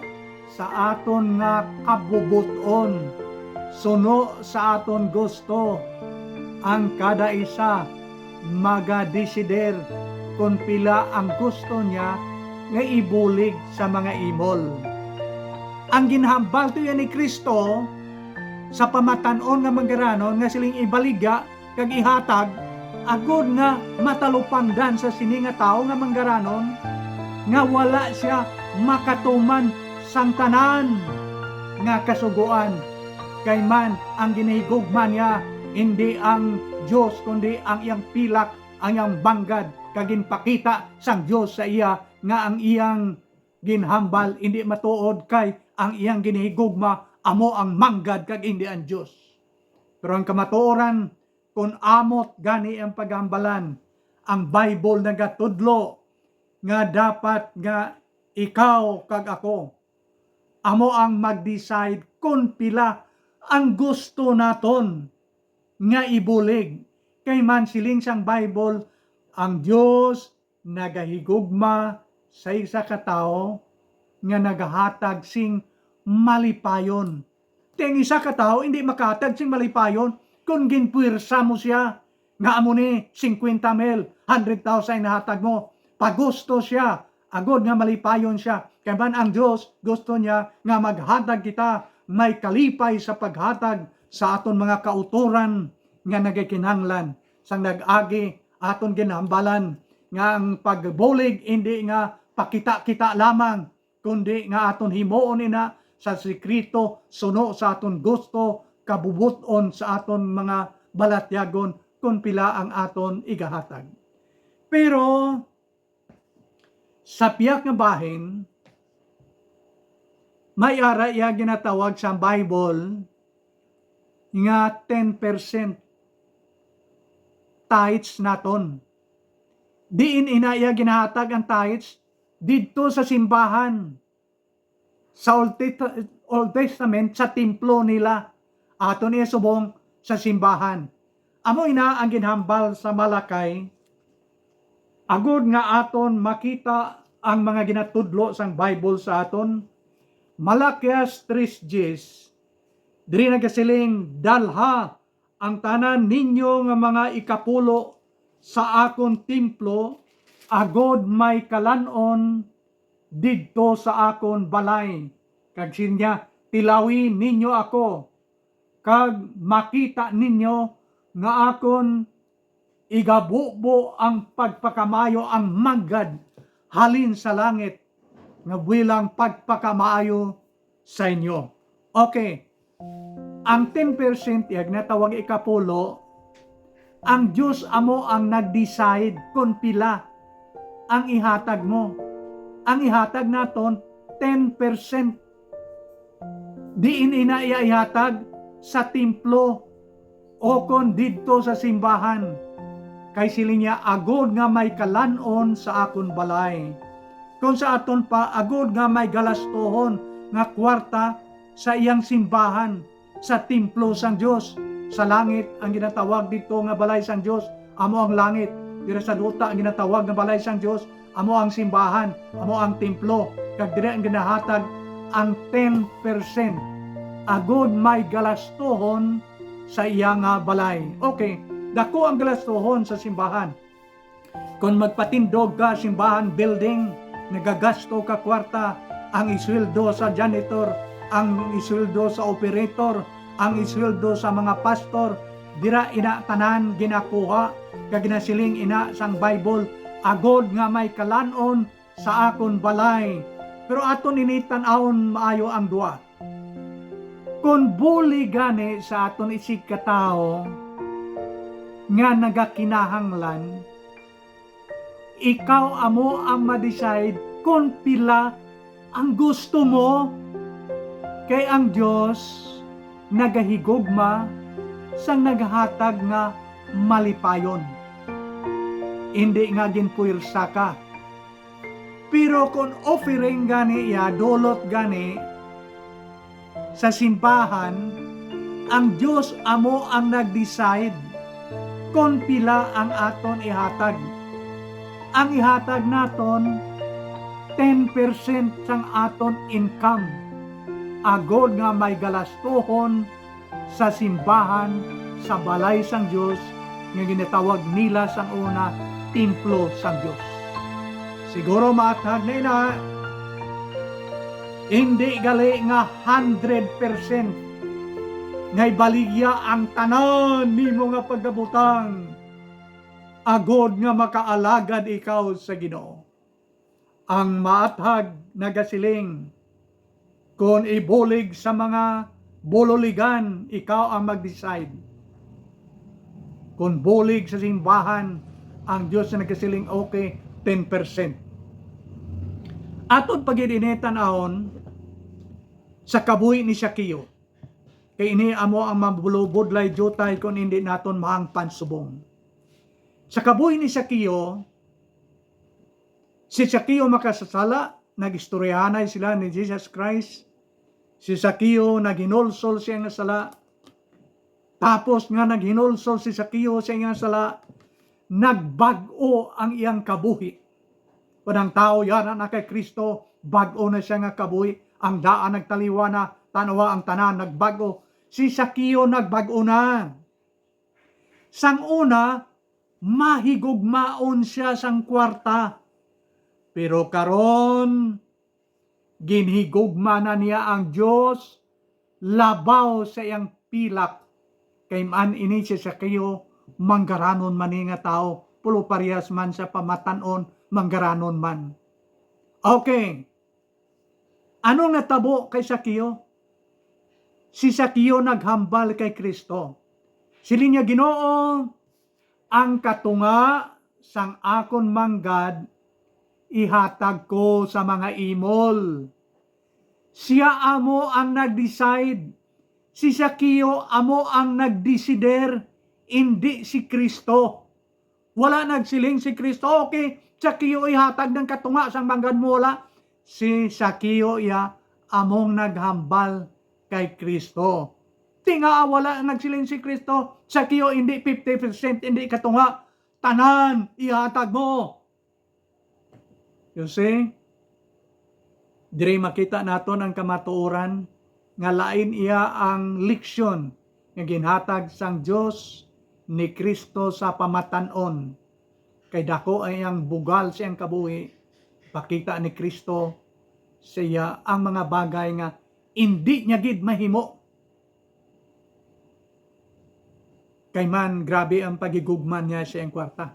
sa aton nga kabubot-on, suno sa aton gusto." Ang kada isa magadesider kon pila ang gusto niya nga ibulig sa mga imol. Ang ginhambal tuyo ni Cristo sa pamatan-on nga manggaranon nga siling ibaligya kag ihatag, agod nga matalupangdan sa sini nga tawo nga manggaranon nga wala sia makatuman sang tanan nga kasugoan. Kay man ang ginahigugma niya indi ang Dios, kundi ang iyang pilak, ang iyang manggad, kag ginpakita sang Dios sa iya nga ang iyang ginhambal indi matuod, kay ang iyang ginahigugma amo ang manggad kag indi ang Dios. Pero ang kamatuoran, kon amot gani ang paghambalan, ang Bible nagatudlo nga dapat nga ikaw kag ako amo ang mag-decide kon pila ang gusto naton nga ibulig. Kay man siling sang Bible, ang Dios nagahigugma sa isa ka tawo nga nagahatag sing malipayon. Kay ang isa ka tawo hindi makahatag sing malipayon kon ginpuwersa mo sia, nga amo ni fifty mil, hundred thousand nahatag mo. Pagusto sia, agod nga malipayon sia. Kay man ang Dios gusto niya nga maghatag kita, may kalipay sa paghatag sa aton mga kautoran nga nagakinahanglan. Sang nag-agi, aton ginhambalan nga ang pagbulig hindi nga pakita-kita lamang, kundi nga aton himuon ina sa sekreto, suno sa aton gusto, kabubot-on sa aton mga balatyagon kon pila ang aton igahatag. Pero sa pihak nga bahin, may ara iya ginatawag sa Bible nga ten percent tithes naton. Diin ina iya ginahatag ang tithes? Didto sa simbahan. Sa Old Test-, Old Testament, sa templo nila. Aton iya subong sa simbahan. Amo ina ang ginhambal sa Malakay, agod nga aton makita ang mga ginatudlo sang Bible sa aton. Malakias tres diez, diri nagasiling, "Dalha ang tanan ninyo nga mga ikapulo sa akon templo, agod may kalan-on didto sa akon balay." Kag siling niya, "Tilawi ninyo ako, kag makita ninyo nga akon igabubo ang pagpakamaayo, ang manggad halin sa langit nga buhi lang pagpakamaayo sa inyo." Okay. Ang ten percent iya ginatawag ikapulo, ang Dios amo ang nag-decide kon pila ang ihatag mo. Ang ihatag naton, ten percent. Diin ina iya ihatag? Sa templo, o kon didto sa simbahan. Kay siling niya, "Agod nga may kalan-on sa akon balay." Kon sa aton pa, agod nga may galastohon nga kwarta sa iyang simbahan, sa templo sang Dios. Sa langit, ang ginatawag didto nga balay sang Dios, amo ang langit. Dira sa duta, ang ginatawag nga balay sang Dios, amo ang simbahan, amo ang templo. Kag diri ang ginahatag ang ten percent, agod may galastohon sa iya nga balay. Okay, dako ang galastohon sa simbahan. Kon magpatindog ka simbahan building, nagagasto ka kwarta, ang isweldo sa janitor, ang isweldo sa operator, ang isweldo sa mga pastor, dira ina tanan ginakuha, kag ginasiling ina sang Bible, "Agod nga may kalan-on sa akon balay." Pero aton ini tan-awon maayo ang duha. Kon bulig gani sa aton isigkatawo nga nagakinahanglan, ikaw amo ang ma-decide kon pila ang gusto mo, kay ang Dios nagahigugma sang naghatag nga malipayon, indi nga ginpuwersa ka. Pero kon offering gani iya, dulot gani sa simbahan, ang Dios amo ang nag-decide kon pila ang aton ihatag. Ang ihatag naton, ten percent sang aton income, agod nga may galastohon sa simbahan, sa balay sang Dios, nga ginatawag nila sang una, templo sang Dios. Siguro maathag na ina, hindi gali nga hundred percent nga ibaligya ang tanan nimo nga pagkabutang, agod nga makaalagad ikaw sa Ginoo. Ang maathag nagasiling, kon ibulig sa mga bululigan, ikaw ang mag-decide. Kon bulig sa simbahan, ang Dios nagasiling, okay, ten percent. Aton pa gid ini tan-awon sa kabuhi ni Sakeo. Kay ini amo ang mabulubudlay diutay kon hindi naton mahangpan subong. Sa kabuhi ni Sakeo, si Sakeo makasasala, nag-istoryahanay sila ni Jesus Christ. Si Sakeo naghinulsol siya nga sala. Tapos nga naghinulsol si Sakeo sa iyang sala, nagbag-o ang iyang kabuhi. Kon ang tawo yara na kay Cristo, bag-o na sia nga kabuhi. Ang daan nagtaliwan na, tan-awa, ang tanan nagbag-o. Si Zaqueo nagbag-o na. Sang una, mahigugmaon sia sang kwarta. Pero karon, ginhigugma na niya ang Dios labaw sa iyang pilak. Kay man ini si Zaqueo, manggaranon man ni nga tawo, pulo parehas man sa pamatan-on, manggaranon man. Okay. Ano natabo kay Zaqueo? Si Zaqueo naghambal kay Cristo. Siling niya, "Ginoo, ang katunga sang akon manggad ihatag ko sa mga imol." Sia amo ang nag-decide. Si Zaqueo amo ang nagdesider, indi si Cristo. Wala nagsiling si Cristo, "Okay, Zaqueo, ihatag ng katunga sang manggad mo." Wala. Si Zaqueo iya among naghambal kay Cristo. Ti nga wala nagsiling si Cristo, "Zaqueo, hindi fifty percent, hindi katunga, tanan ihatag mo." You see? Diri makita naton ang kamatuoran nga lain iya ang leksyon nga ginhatag sang Dios ni Cristo sa pamatan-on. Kay daku ang iyang bugal sa iyang kabuhi, pakita ni Cristo sa iya ang mga bagay nga indi niya gid mahimo. Kay man, grabe ang paghigugma niya sa iyang kwarta.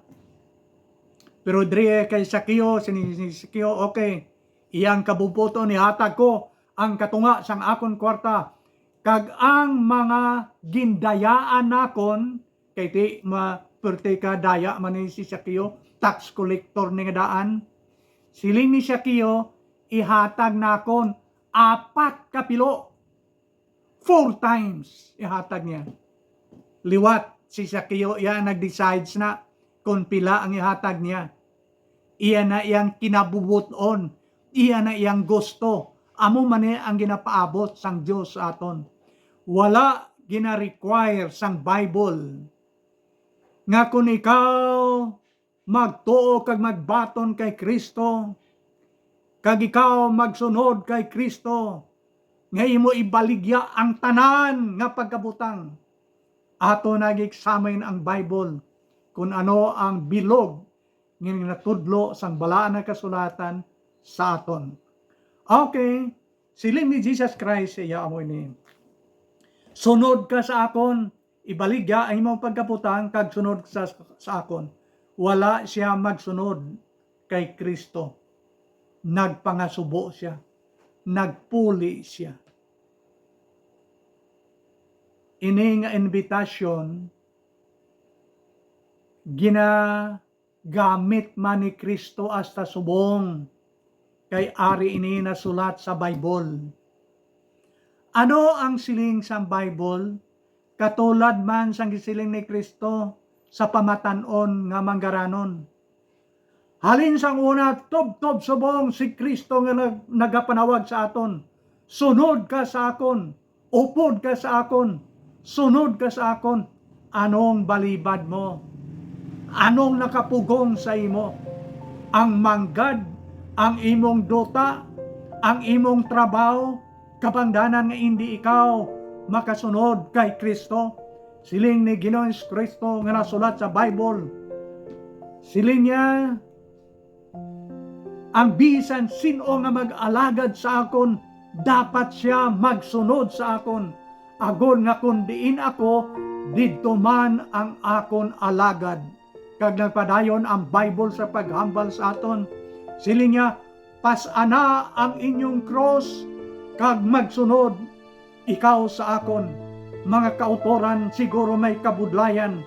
Pero diri kay Zaqueo, sini, sini Zaqueo, "Okay, iyang kabubuton ihatag ko ang katunga sang akon kwarta, kag ang mga gindayaan nakon," kay ti ma-, perti ka daya man ni si Zaqueo, tax collector ni nga daan. Siling ni Zaqueo, "Ihatag nakon apat ka pilo." Four times ihatag niya. Liwat, si Zaqueo iya nag-decides na kon pila ang ihatag niya. Iya na iyang kinabubot-on, iya na iyang gusto. Amo man ni ang ginapaabot sang Dios sa aton. Wala gina-require sang Bible nga kon ikaw magtuo kag magbaton kay Cristo, kag ikaw magsunod kay Cristo, nga imo ibaligya ang tanan nga pagkabutang. Ato nag-examine ang Bible, kung ano ang bilog nga natudlo sang Balaan nga Kasulatan sa aton. Okay, siling ni Jesus Christ sa iya amo ini, "Sunod ka sa akon, ibaligya ang imong pagkabutang kag sunod sa, sa akon." Wala siya magsunod kay Cristo. Nagpangasubo siya. Nagpuli siya. Ini nga invitation, gina-, gamit man ni Cristo hasta subong, kay ari ini nasulat sa Bible. Ano ang siling sang Bible? Katulad man sang gisiling ni Cristo sa pamatan-on nga manggaranon. Halin sang una, tubtob subong si Cristo nga nag-, nagapanawag sa aton, "Sunod ka sa akon." Upod ka sa akon, sunod ka sa akon. Anong balibad mo? Anong nakapugong sa imo? Ang manggad, ang imong duta, ang imong trabaho, kabangdanan nga indi ikaw makasunod kay Cristo? Siling ni Ginoong Jesu-Cristo nga nasulat sa Bible. Siling niya, "Ang bisan sin-o nga mag-alagad sa akon, dapat sia magsunod sa akon, agod nga kon diin ako, didto man ang akon alagad." Kag nagpadayon ang Bible sa paghambal sa aton. Siling niya, "Pas-ana ang inyong krus kag magsunod ikaw sa akon." Mga kautoran, siguro may kabudlayan,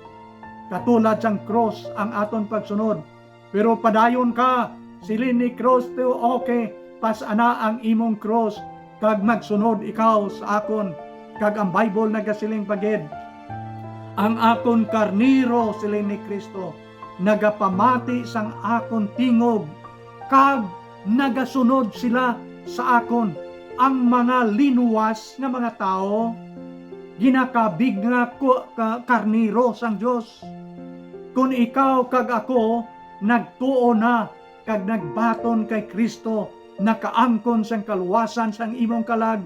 katulad sang krus ang aton pagsunod. Pero padayon ka, siling ni Cristo, "Okay, pas-ana ang imong krus, kag magsunod ikaw sa akon." Kag ang Bible nagasiling pa gid, "Ang akon karnero," siling ni Cristo, "nagapamati sang akon tingog, kag nagasunod sila sa akon." Ang mga linuwas nga mga tawo, ginakabig nga ku-, ka-, karnero sang Dios. Kon ikaw kag ako nagtuo na kag nagbaton kay Cristo, nakaangkon sang kaluwasan sang imong kalag.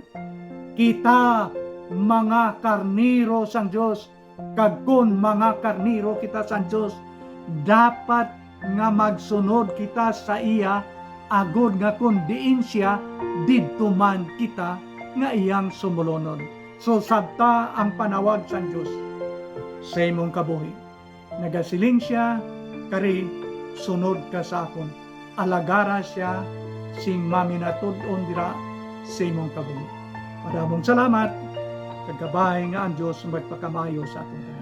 Kita mga karnero sang Dios, kag kon mga karnero kita sang Dios, dapat nga magsunod kita sa iya, agod nga kon diin sia, didto man kita nga iyang sumolonon. So, sabta ang panawag sang Dios sa imong kabuhi. Nagasiling sia, "Kari, sunod ka sa akon." Alagara sia sing maminatud-on dira sa imong kabuhi. Madamong salamat, kag kabay nga ang Dios magpakamaayo sa aton.